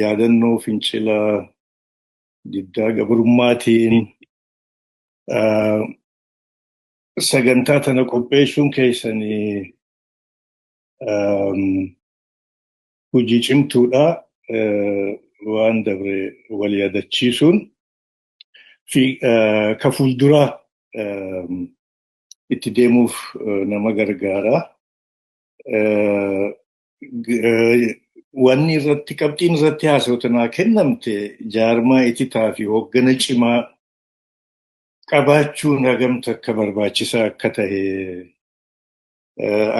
Yaadannoo fincila diddaa gabrummaatiin sagantaa tana qopheessuun keessanii hojii cimtuudha. Waan dabre wal yaadachiisuun fi ka fuulduraa itti deemuuf nama gargaara. Wanni irratti qabxiin irratti haasawuu naa kennamte jaarmaa ititaa fi hooggana cimaa qabaachuun hagamta akka barbaachisaa akka tahe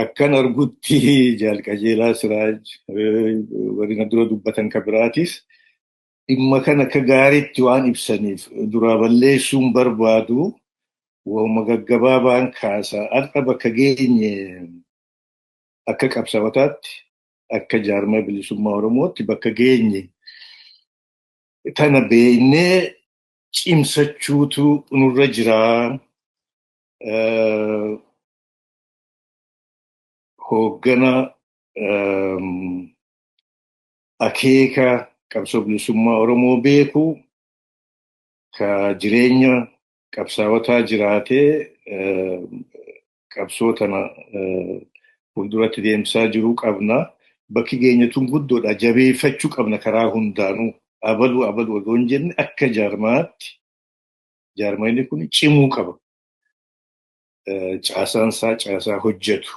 akkan argutti Jaal Qajeelaa Siraaj, warri na dura dubbatan ka biraatis dhimma kana akka gaariitti waan ibsaniif duraa balleessuun barbaadu, waanuma gaggabaabaan kaasa. Har'a bakka geenye, akka qabsaa'otaatti, akka jaarmaa bilisummaa Oromootti bakka geenye tana beeknee cimsachuutu nurra jiraa. Hooggana akeeka qabsoo bilisummaa Oromoo beeku, ka jireenya qabsaa'otaa jiraatee qabsoo tana fuulduratti deemsaa jiruu qabna. Bakki geenye tun guddoodha. Jabeeffachuu qabna karaa hundaanuu. Abaluu abaluu osoo hin jenne akka jaarmaatti jaarmayni kun cimuu qaba. Caasaan isaa caasaa hojjetu.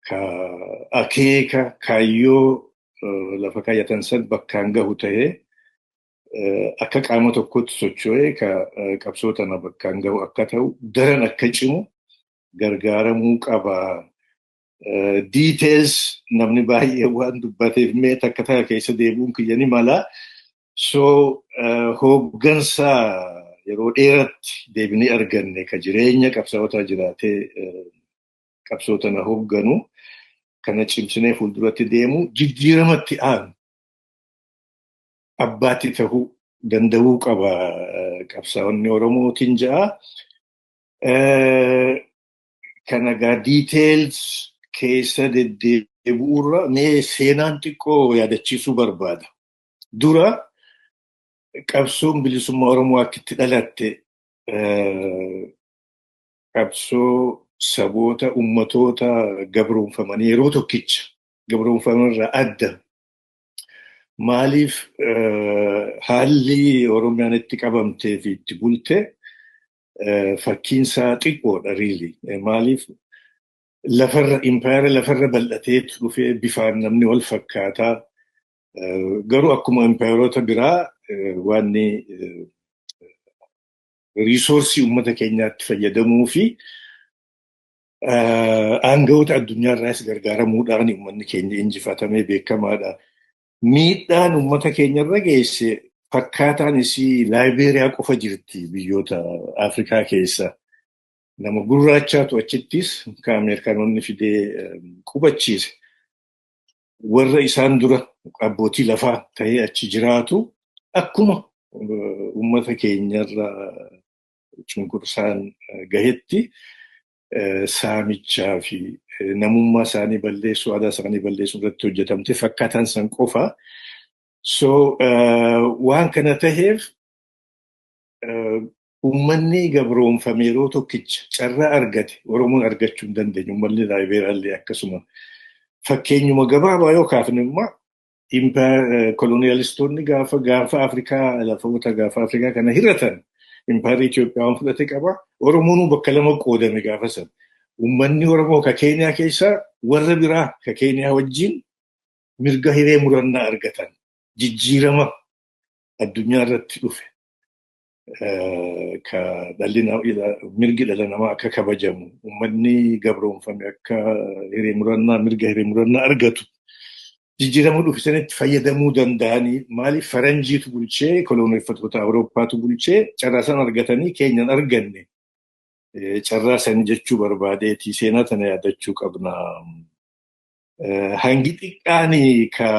Ka akeeka kaayyoo lafa kaayyatan san bakkaan gahu ta'ee akka qaama tokkotti socho'ee ka qabsoo tana bakkaan gahu akka ta'u, daran akka cimu gargaaramuu qaba. Details namni baay'ee waan dubbateef mee takka takka keessa deebi'uun kiyya ni mala. So hooggansa yeroo dheeratti deebinee arganne, ka jireenya qabsaa'otaa jiraatee qabsoo tana hoogganu kana cimsinee fuulduratti deemu, jijjiiramatti aanu abbaatti ta'uu danda'uu qaba qabsaa'onni Oromootiin ja'a. Kana gaa details keessa deddeebi'uurra mee seenaan xiqqoo yaadachiisuu barbaada. Dura qabsoon bilisummaa Oromoo akka itti dhalatte, qabsoo saboota ummatoota gabroonfamanii yeroo tokkicha gabroonfaman adda. Maaliif haalli Oromiyaan itti qabamtee fi itti bulte fakkiinsaa xiqqoodha really. Maaliif lafarra impaayera lafarra bal'ateetu dhufee bifaan namni wal fakkaataa. Garuu akkuma impaayeroota biraa wanni resource uummata keenyaatti fayyadamuu fi aangawoota addunyaarraas gargaaramuudhaan uummanni keenya injifatamee beekamaadha. Miidhaan uummata keenyarra geesse fakkaataan isii Laayibeeriyaa qofa jirti biyyoota Afrikaa keessa. Nama gurraachaatu achittis kan Ameerikaanonni fidee qubachiise. Warra isaan dura abbootii lafaa ta'ee achi jiraatu akkuma uummata keenyarra cunqursaan gahetti saamichaa fi namummaa isaanii balleessuu, aadaa isaanii balleessuu irratti hojjetamte fakkaataan san qofa. So waan kana taheef uummanni gabroonfame yeroo tokkicha carraa argate Oromoon argachuu hin dandeenye. Uummanni Laayibeeriyaallee akkasuma. Fakkeenyuma gabaabaa yoo kaafne immoo, koloniyaalistoonni gaafa gaafa Afrikaa, lafoota gaafa Afrikaa kana hiratan, impaayerri Itoophiyaa waan fudhate qaba. Oromoon bakka lama qoodame gaafa sana. Uummanni Oromoo ka Keeniyaa keessaa warra biraa ka Keeniyaa wajjin mirga hiree murannaa argatan, jijjiirama addunyaa irratti dhufe. Ka dhalli mirgi dhala namaa akka kabajamu, uummanni gabroonfame akka hiree murannaa, mirga hiree murannaa argatu. Jijjiirama dhufe sanitti fayyadamuu danda'anii, maaliif faranjiitu bulchee, koloneeffattoota Awurooppaatu bulchee, carraa san argatanii keenyan arganne. Carraa sani jechuu barbaadeeti, seenaa tana yaadachuu qabna. Hangi xiqqaanii ka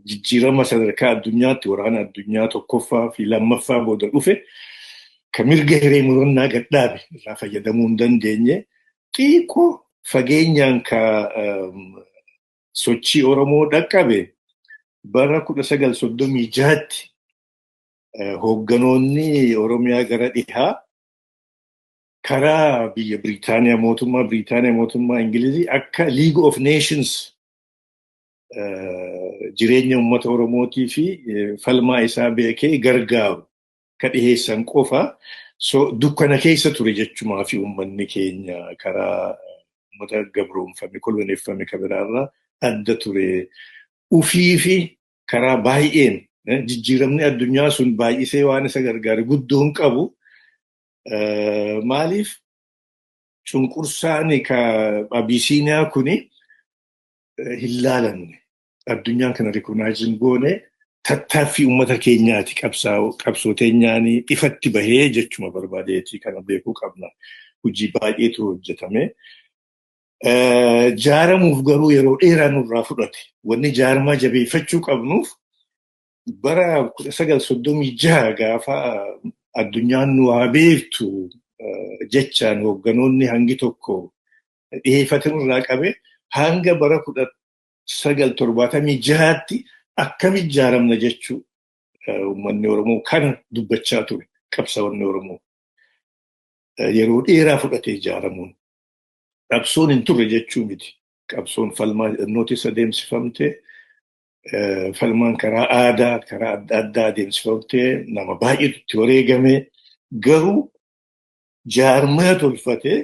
jijjiirama sadarkaa addunyaatti waraana addunyaa tokkoffaa fi lammaffaa booda dhufe ka mirga hiree murannaa gadhaabe irraa fayyadamuu hin dandeenye, xiqqoo fageenyaan ka sochii Oromoo dhaqqabe bara 1936tti hoogganoonni Oromiyaa gara dhihaa karaa biyya Biriitaaniyaa, mootummaa Biriitaaniyaa, mootummaa Ingilizii akka League of Nations jireenya uummata Oromootii fi falmaa isaa beekee gargaaru ka dhiheessan qofa. So dukkana keessa ture jechumaa fi uummanni keenya karaa uummata gabroonfame, koloneeffame ka biraarraa adda ture. Ufii fi karaa baay'een jijjiiramni addunyaa sun baay'isee waan isa gargaare guddoo hin qabu. Maaliif cunqursaan ka Abisiiniyaa kuni hin laalamne. Addunyaan kana recognize hin goone, tattaaffii uummata keenyaati, qabsoo teenyaanii ifatti bahee jechuma barbaadeeti, kana beekuu qabna. Hojii baay'eetu hojjetame. Jaaramuuf garuu yeroo dheeraa nurraa fudhate. Wanni jaarmaa jabeeffachuu qabnuuf bara 1936 gaafa addunyaan nu haa beektu jechaan hoogganoonni hangi tokko dhiyeeffatan irraa qabe hanga bara 1976tti akkam ijaaramna jechuu uummanni Oromoo kana dubbachaa ture, qabsaa'onni Oromoo. Yeroo dheeraa fudhatee ijaaramuun. Qabsoon hin turre jechuu miti. Qabsoon falmaa hidhannootis adeemsifamte, falmaan karaa aadaa, karaa adda addaa adeemsifamte, nama baay'eetu itti wareegame. Garuu jaarmaya tolfatee,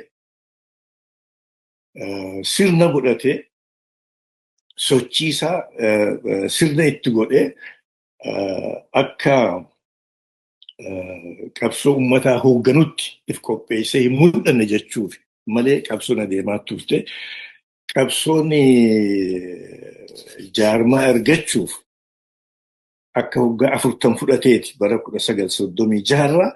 sirna godhatee, sochiisaa sirna itti godhee akka qabsoo uummataa hoogganutti if qopheessee hin mul'anne jechuuf malee qabsoon adeemaa turte. Qabsoon jaarmaa argachuuf akka waggaa 40 fudhateeti, bara 1936rraa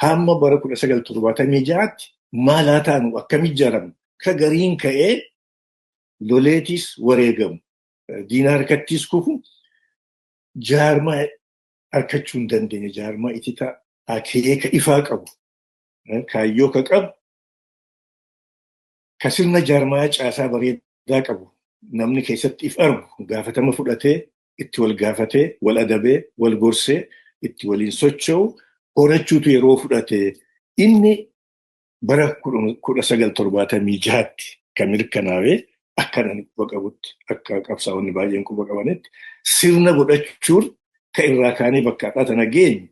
hamma bara 1976tti maal haa taanu, akkam ijaaramnu ka gariin ka'ee loleetis wareegamu, diina harkattis kufu, jaarmaa harkachuu hin dandeenye. Jaarmaa ititaa akeeka ifaa qabu, kaayyoo ka qabu, ka sirna jaarmaa caasaa bareedaa qabu, namni keessatti if argu, gaafatama fudhatee, itti wal gaafatee, wal adabee, wal gorsee itti waliin socho'u horachuutu yeroo fudhate. Inni bara 1976tti kan mirkanaa'e, akka ani quba qabutti, akka qabsaa'onni baay'een quba qabanitti, sirna godhachuun ka irraa kaanee bakka har'aa tana geenye,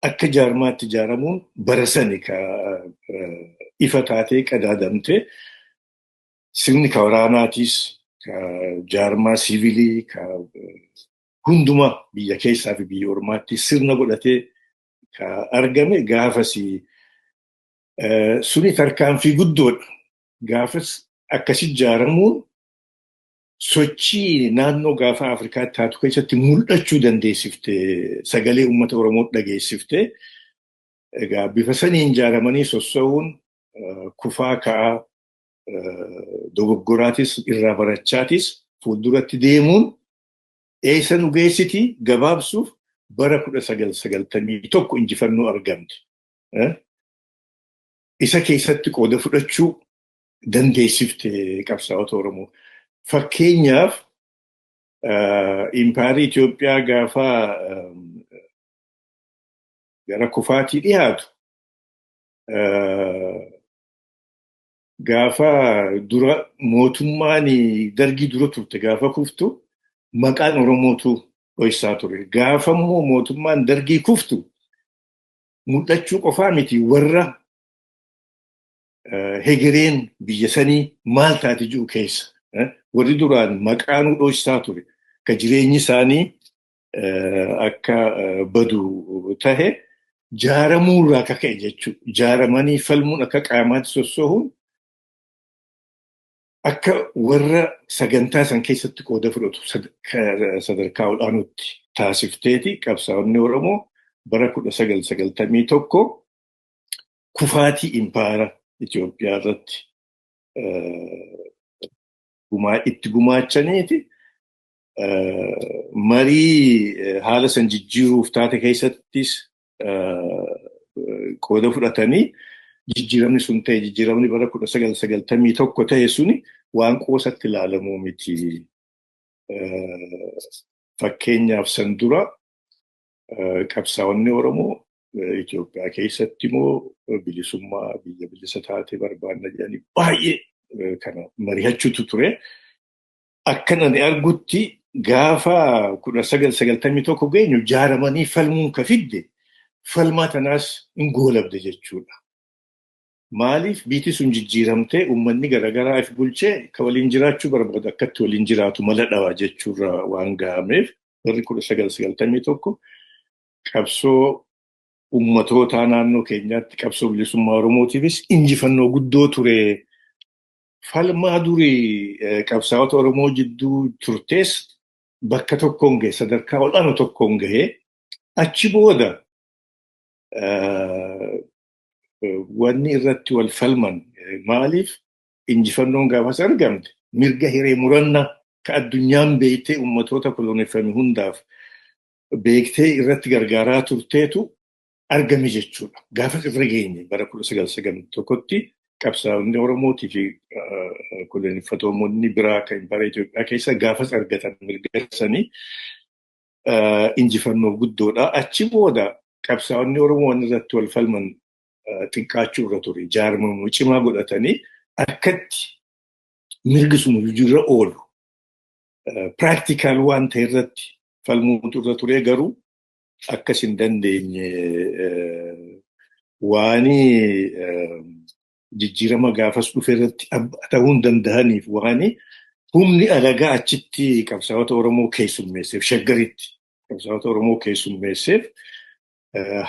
akka jaarmaatti ijaaramuun bara sani ka ifa taatee qadaadamte. Sirni ka waraanaatis, ka jaarmaa siivilii, ka hundumaa biyya keessaa fi biyya ormaatti sirna godhatee ka argame gaafasi. Suni tarkaanfii guddoodha. Gaafas akkasi ijaaramuun sochii naannoo gaafa Afrikaatti taatu keessatti mul'achuu dandeessifte, sagalee uummata Oromoo dhageessifte. Egaa bifa saniin ijaaramanii sossa'uun, kufaa ka'aa, dogoggoraatis irraa barachaatis fuulduratti deemuun eessa nu geessiti? Gabaabsuuf, bara 1991 injifannoo argamte. Isa keessatti qooda fudhachuu dandeessifte qabsaa'ota Oromoo. Fakkeenyaaf, impaarii Itoophiyaa gaafa gara kufaatii dhiyaatu, gaafa dura mootummaan Dargii dura turte gaafa kuftu maqaan Oromootu dhoysaa ture. Gaafa immoo mootummaan Dargii kuftu mul'achuu qofaa miti, warra hegereen biyya sanii maal taati jiru keessa. Warri duraan maqaanuu dhoysaa ture, ka jireenyi isaanii akka badu tahe, jaaramuurraa akka ka'e jechuudha. Jaaramanii falmuun, akka qaamaatti sossohuun, akka warra sagantaa san keessatti qooda fudhatu sadarkaa ol'aanutti taasifteeti qabsaa'onni Oromoo bara 1991 kufaatii impaara Itoophiyaa irratti itti gumaachaniiti. Marii haala san jijjiiruuf taate keessattis qooda fudhatanii jijjiiramni sun ta'e. Jijjiiramni bara 1991 ta'e suni waan qoosatti ilaalamuu miti. Fakkeenyaaf san dura qabsaa'onni Oromoo Itoophiyaa keessatti immoo bilisummaa biyya bilisa taate barbaanna jedhanii baay'ee kana mari'achuutu ture. Akkan ani argutti gaafa 1991 geenyu jaaramanii falmuun ka fidde falmaa tanaas hin goolabde jechuudha. Maaliif biitti sun jijjiiramtee uummanni garaagaraa if bulchee ka waliin jiraachuu barbaadu akkatti waliin jiraatu mala dhawa jechuurra waan gahameef barri 1991 qabsoo uummatootaa naannoo keenyaatti qabsoo bilisummaa Oromootiifis injifannoo guddoo ture. Falmaa durii qabsaa'ota Oromoo jidduu turtees bakka tokkoon gahe, sadarkaa ol'aanoo tokkoon gahee achi booda wanni irratti wal falman maaliif injifannoon gaafas argamte mirga hiree murannaa ka addunyaan beektee uummatoota koloneeffame hundaaf beektee irratti gargaaraa turteetu argame jechuudha. Gaafas irra geenye bara 1991tti qabsaa'onni Oromootii fi koloneeffatoonni biraa kan bara Itoophiyaa keessa gaafas argatan mirga sanii injifannoo guddoodha. Achi booda qabsaa'onni Oromoo waan irratti wal falman xiqqaachuu irra ture. Jaarmamuu cimaa godhatanii akkatti mirgi sun hojiirra oolu practical waan ta'e irratti falmuutu irra ture, garuu akkas hin dandeenye. Waani jijjiirama gaafas dhufe irratti ta'uu hin danda'aniif, waani humni alagaa achitti qabsaa'ota Oromoo keessummeesseef, Shaggaritti qabsaa'ota Oromoo keessummeesseef,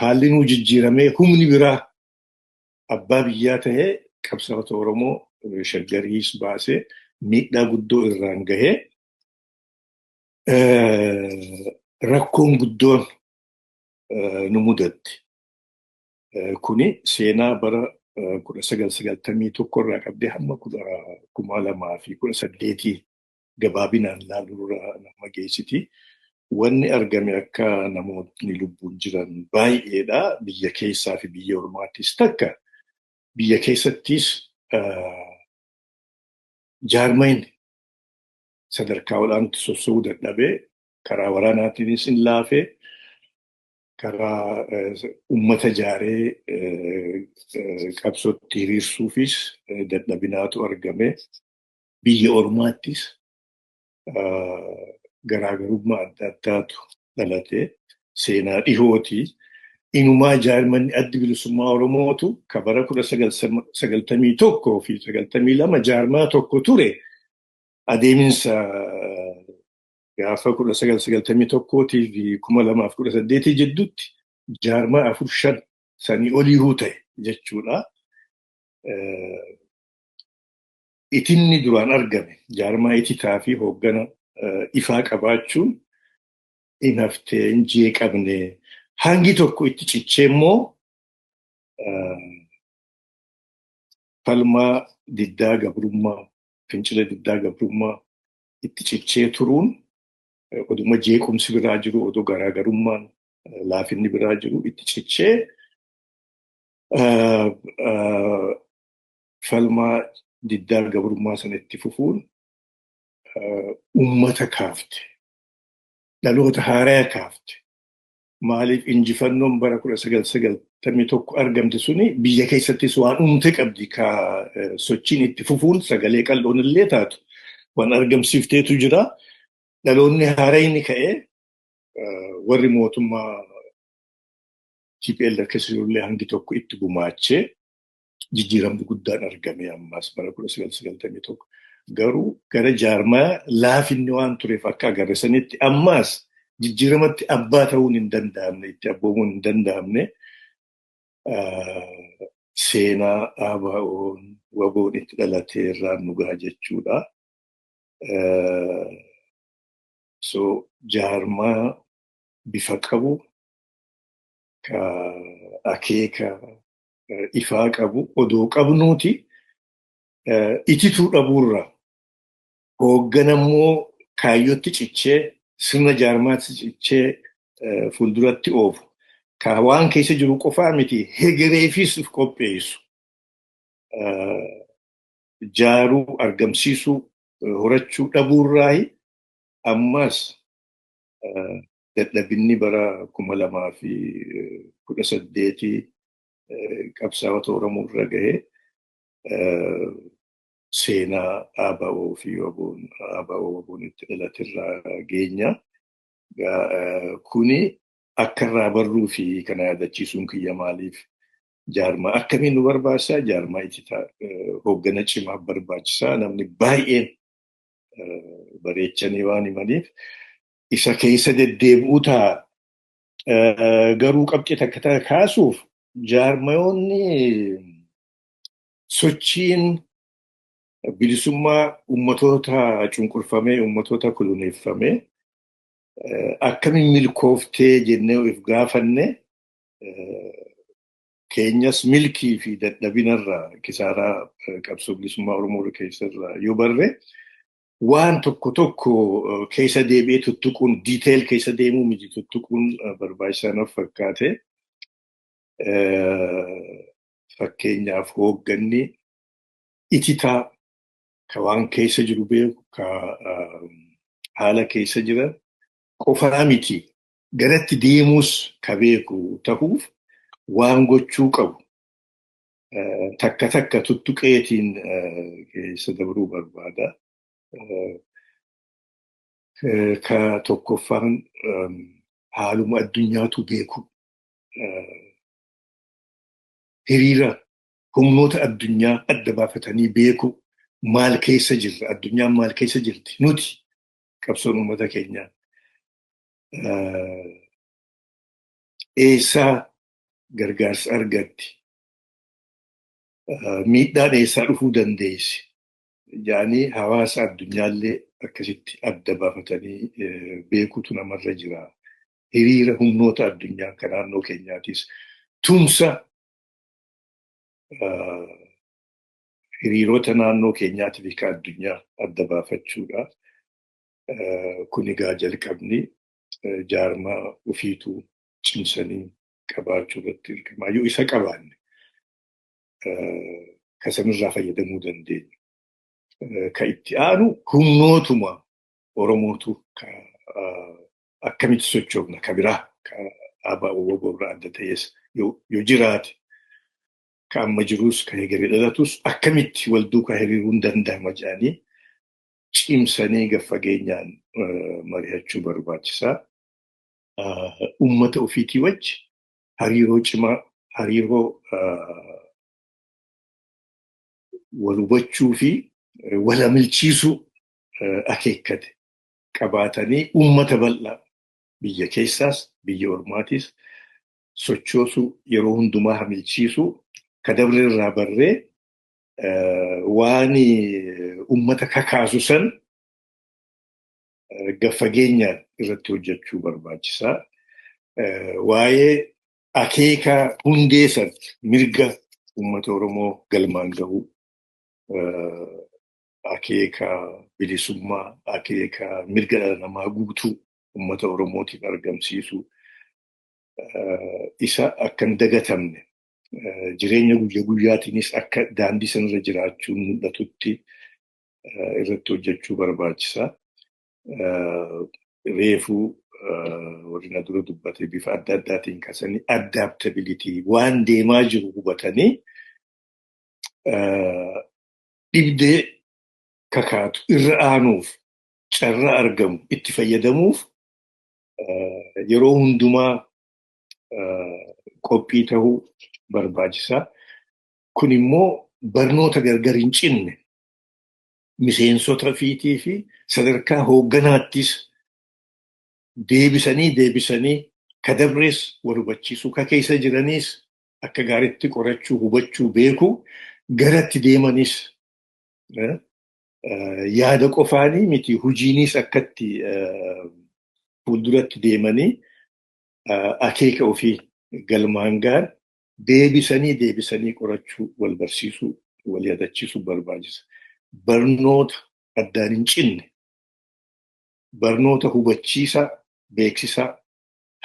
haalli nuu jijjiiramee humni biraa abbaa biyyaa ta'ee qabsaa'ota Oromoo Shaggariis baasee miidhaa guddoo irraan gahee rakkoon guddoon nu mudatte. Kuni seenaa bara 1991 irraa qabdee hamma 2018 gabaabinaan laaluurraa nama geessiti. Wanni argame akka namootni lubbuun jiran baay'eedha. Biyya keessaa fi biyya ormaattis takka. Biyya keessattis jaarmayin sadarkaa olaanaatti sossoo'uu dadhabee, karaa waraanaatiinis hin laafee, karaa uummata jaaree qabsootti hiriirsuufis dadhabinaatu argame. Biyya ormaattis garaagarummaa adda addaatu dhalate, seenaa dhihooti. Inumaa jaarmanni Addi Bilisummaa Oromootu ka bara 1991 fi 92 jaarmaa tokko ture adeeminsa gaafa 1991 fi 2018 jidduutti jaarmaa afur shan sanii oliihuu ta'e jechuudha. Itinni duraan argame jaarmaa ititaa fi hooggana ifaa qabaachuun hin haftee hin jeeqabne, hangi tokko itti cichee immoo falmaa diddaa gabrummaa, fincila diddaa gabrummaa itti cichee turuun, oduma jeequmsi biraa jiru, odoo garaagarummaan laafinni biraa jiru, itti cichee falmaa diddaa gabrummaa sana itti fufuun ummata kaafte. Dhaloota haaraa kaafte. Maaliif injifannoon bara 1991 argamte suni biyya keessattis waan uumte qabdi, ka sochiin itti fufuun sagalee qal'oon illee taatu waan argamsiifteetu jira. Dhaloonni haarayni ka'ee warri mootummaa TPLF keessa jirullee hangi tokko itti gumaachee jijjiiramni guddaan argame ammas bara 1991. Garuu gara jaarmaa laafinni waan tureef akka agarre sanitti ammas jijjiiramatti abbaa ta'uun hin danda'amne, itti abboomuun hin danda'amne. Seenaa ABO'n WBO'n itti dhalatee irraan nu gaha jechuudha. So jaarmaa bifa qabu, ka akeeka ifaa qabu odoo qabnuuti itituu dhabuurra, hoogganammoo kaayyootti cichee, sirna jaarmaatti cichee fuulduratti oofu, ka waan keessa jiru qofaa miti hegereefis of qopheessu jaaruu, argamsiisuu, horachuu dhabuurraayi. Ammas dadhabinni bara 2018 qabsaa'ota Oromoo irra gahee seenaa ABO fi ABO WBOn itti dhalatirraa geenya. Kuni akka irraa barruu fi kana yaadachiisuun kiyya maaliif jaarmaa akkamiin nu barbaachisaa? Jaarmaa ititaa, hooggana cimaa barbaachisaa. Namni baay'een bareechanii waan himaniif isa keessa deddeebi'uu ta'a. Garuu qabxii takka takka kaasuuf, jaarmayoonni sochiin bilisummaa ummatoota cunqurfamee, ummatoota koloneeffamee akkamiin milkooftee jennee of gaafanne, keenyas milkii fi dadhabinarraa, kisaaraa qabsoo bilisummaa Oromoo keessarraa yoo barre, waan tokko tokko keessa deebi'ee tuttuquun, detail keessa deemuu miti, tuttuquun barbaachisaa naaf fakkaate. Fakkeenyaaf, hoogganni ititaa ka waan keessa jiru beeku, ka haala keessa jiran qofaa miti, garatti deemuus ka beeku ta'uuf waan gochuu qabu takka takka tuttuqeetiin keessa dabruu barbaada. Ka tokkoffaan haaluma addunyaatu beeku. Hiriira humnoota addunyaa adda baafatanii beeku. Maal keessa jirra? Addunyaan maal keessa jirti? Nuti qabsoon uummata keenyaa eessaa gargaarsa argatti? Miidhaan eessaa dhufuu dandeessi? Jedhanii hawaasa addunyaallee akkasitti adda baafatanii beekutu namarra jira. Hiriira humnoota addunyaa kan naannoo keenyaatis, tumsa hiriirota naannoo keenyaatii fi kan addunyaa adda baafachuudha. Kun egaa jalqabni jaarmaa ofiituu cimsanii qabaachuu irratti hirkama. Yoo isa qabaanne ka sanirraa fayyadamuu dandeenya. Ka itti aanu humnootuma Oromootu akkamitti sochoofna, ka biraa ka ABO WBO irraa adda ta'es yoo jiraate, ka amma jirus ka egeree dhalatus akkamitti wal duukaa hiriiruun danda'ama jedhanii cimsanii gad fageenyaan mari'achuu barbaachisaa. Uummata ofiitii wajji hariiroo cimaa, hariiroo wal hubachuu fi wal hamilchiisuu akeekkate qabaatanii uummata bal'aa biyya keessaas biyya ormaatis sochoosuu, yeroo hundumaa hamilchiisuu, ka dabre irraa barree waan uummata kakaasu san gad fageenyaan irratti hojjechuu barbaachisaa. Waa'ee akeeka hundee san, mirga uummata Oromoo galmaan gahuu, akeeka bilisummaa, akeeka mirga dhala namaa guutuu uummata Oromootiif argamsiisuu, isa akka hin dagatamne, jireenya guyyaa guyyaatiinis akka daandii sanarra jiraachuun mul'atutti irratti hojjechuu barbaachisa. Reefuu warri na dura dubbate bifa adda addaatiin kaasanii, adaptability, waan deemaa jiru hubatanii dhibdee kakaatu irra aanuuf, carraa argamu itti fayyadamuuf yeroo hundumaa qophii ta'uu barbaachisaa. Kun immoo barnoota gargar hin cinne miseensota fiitii fi sadarkaa hoogganaattis deebisanii deebisanii ka dabrees wal hubachiisuu, ka keessa jiraniis akka gaariitti qorachuu, hubachuu, beekuu, garatti deemanis yaada qofaanii miti, hojiinis akkatti fuulduratti deemanii akeeka ofii galmaan gahan deebisanii deebisanii qorachuu, wal barsiisuu, wal yaadachiisuu barbaachisa. Barnoota addaan hin cinne, barnoota hubachiisaa, beeksisaa,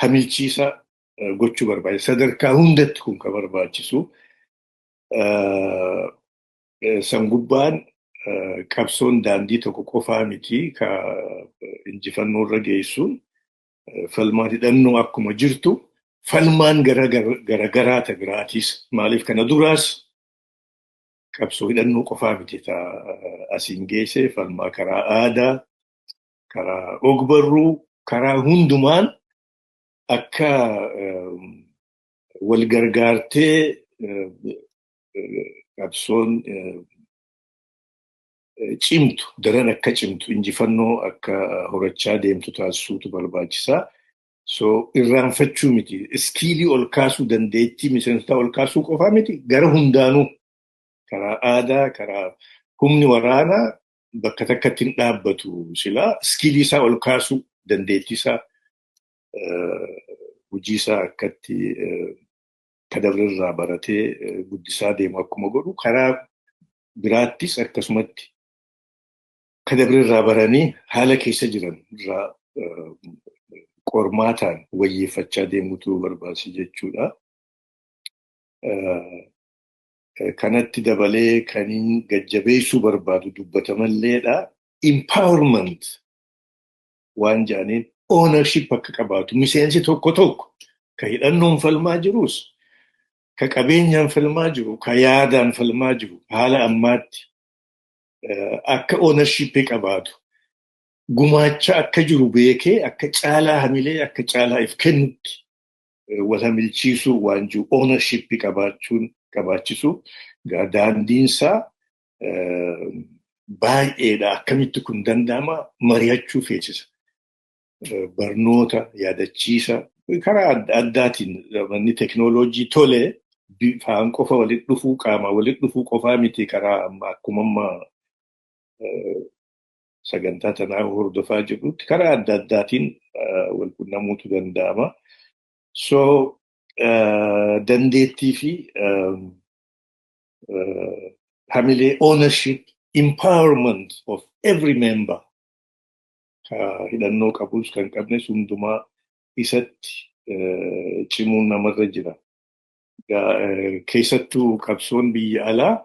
hamilchiisaa gochuu barbaachisa. Sadarkaa hundatti kun ka barbaachisu. San gubbaan Qabsoon daandii tokko qofaa miti ka injifannoo irra geessuun. Falmaan hidhannoo akkuma jirtu, falmaan garagaraa ta biraatis. Maaliif, kana duraas qabsoo hidhannoo qofaa miti ta asiin geesse. Falmaa karaa aadaa, karaa ogbarruu, karaa hundumaan akka wal gargaartee qabsoon cimtu, daran akka cimtu, injifannoo akka horachaa deemtu taasisuutu barbaachisaa. So irraanfachuu miti, skill ol kaasuu, dandeettii miseensotaa ol kaasuu qofaa miti, gara hundaanuu karaa aadaa, karaa humni waraanaa bakka takkatti hin dhaabbatu. Silaa skill isaa ol kaasuu, dandeettii isaa, hojii isaa akkatti kadabrarraa baratee guddisaa deemu akkuma godhu, karaa biraattis akkasumatti kadabrarraa baranii haala keessa jiran irraa qormaataan wayyeeffachaa deemutu barbaachisa jechuudha. Kanatti dabalee kan gajjabeessuu barbaadu dubbatamalleedha. Empowerment waan jedhaniin ownership akka qabaatu miseensi tokko tokko, ka hidhannoon falmaa jirus, ka qabeenyaan falmaa jiru, ka yaadaan falmaa jiru, haala ammaatti akka ownership qabaatu, gumaacha akka jiru beekee, akka caalaa hamilee, akka caalaa if kennutti wal hamilchiisuu waan jiru ownership qabaachuun qabaachisu. Daandiinsaa baay'eedha. Akkamitti kun danda'ama? Mari'achuu feesisa. Barnoota, yaadachiisa karaa adda addaatiin. Manni teknooloojii tole, bifaan qofa walitti dhufuu, qaama walitti dhufuu qofaa miti. Karaa amma akkuma amma sagantaa tanaa hordofaa jirrutti karaa adda addaatiin wal qunnamuutu danda'ama. So dandeettii fi hamilee, ownership, empowerment of every member, ka hidhannoo qabus kan qabnes hundumaa isatti cimuun namarra jira. Keessattuu qabsoon biyya alaa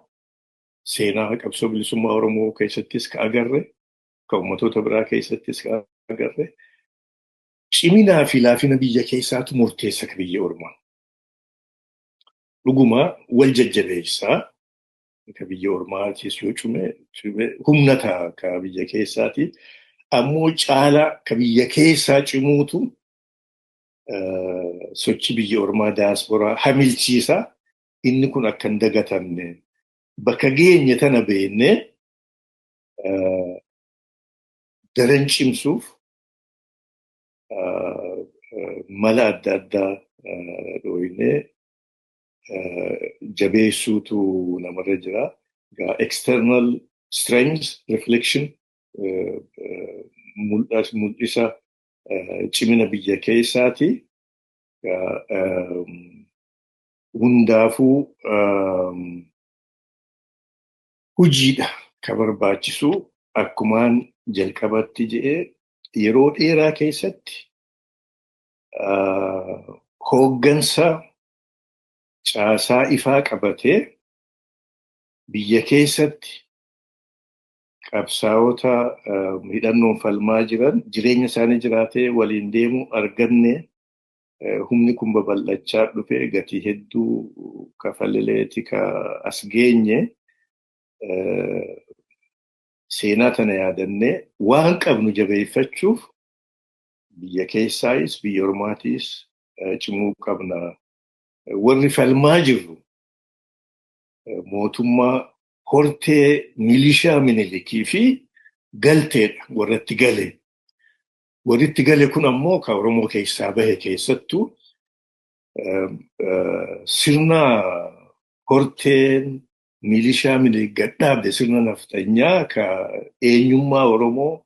seenaa qabsoo bilisummaa Oromoo keessattis ka agarre, ka ummatoota biraa keessattis ka agarre, ciminaa fi laafina biyya keessaatu murteessa ka biyya ormaa. Dhuguma wal jajjabeessaa, ka biyya ormaatis yoo cume humna ta'a ka biyya keessaati. Ammoo caalaa ka biyya keessaa cimuutu sochii biyya ormaa, daasporaa hamilchiisa. Inni kun akka hin dagatamne, bakka geenye tana beennee daran cimsuuf mala adda addaa dhooynee jabeessuutu namarra jira. External strength reflection mul'isa cimina biyya keessaati. Hundaafuu hojiidha ka barbaachisu. Akkumaan jalqabatti jedhee, yeroo dheeraa keessatti hooggansa caasaa ifaa qabatee biyya keessatti qabsaa'ota hidhannoon falmaa jiran jireenya isaanii jiraatee waliin deemuu arganne. Humni kun babal'achaa dhufe, gatii hedduu kafalleeti ka as geenye. Seenaa tana yaadannee waan qabnu jabeeffachuuf biyya keessaayis biyya ormaatiis cimuu qabna. Warri falmaa jirru mootummaa hortee milishaa Minilikii fi galteedha warratti gale. Warri itti gale kun ammoo ka Oromoo keessaa bahe, keessattuu sirna horteen milishaa Minilik gadhaabde, sirna naftanyaa ka eenyummaa Oromoo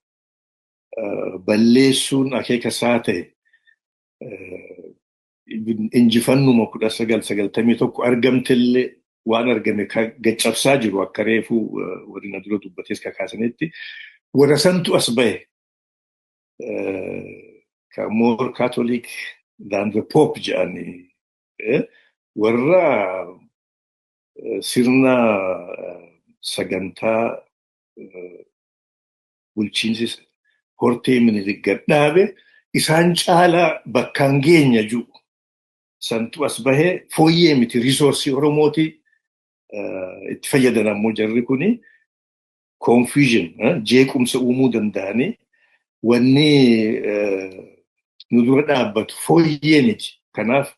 balleessuun akeeka isaa ta'e, injifannuma 1991 argamtellee waan argame gaccabsaa jiru, akka reefuu warri na dura dubbates kakaasanitti, warra santu as bahe, ka more Catholic than the Pope jedhanii, warra sirna sagantaa Bulchiinsi hortee Minilik gad dhaabe isaan caalaa bakkaan geenya jiru. Santu as bahee fooyyee miti, resource Oromooti itti fayyadan. Ammoo jarri kuni confusion, jeequmsa uumuu danda'anii, wanni nu dura dhaabbatu fooyyee miti. Kanaaf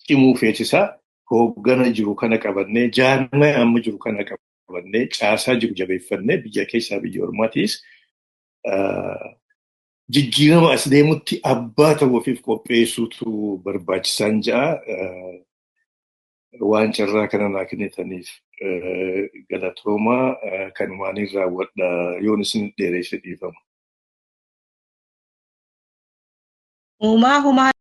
cimuu feesisaa. Hooggana jiru kana qabannee, jaarmaya amma jiru kana qabannee, caasaa jiru jabeeffannee, biyya keessaa biyya ormaatiis jijjiirama as deemutti abbaa ta'uu ofiif qopheessuutu barbaachisaan ja'a. Waan carraa kana naa kennitaniif galatoomaa. Kanumaan raawwadha, yoon isin dheeresse dhiifama. Uumaa humaa.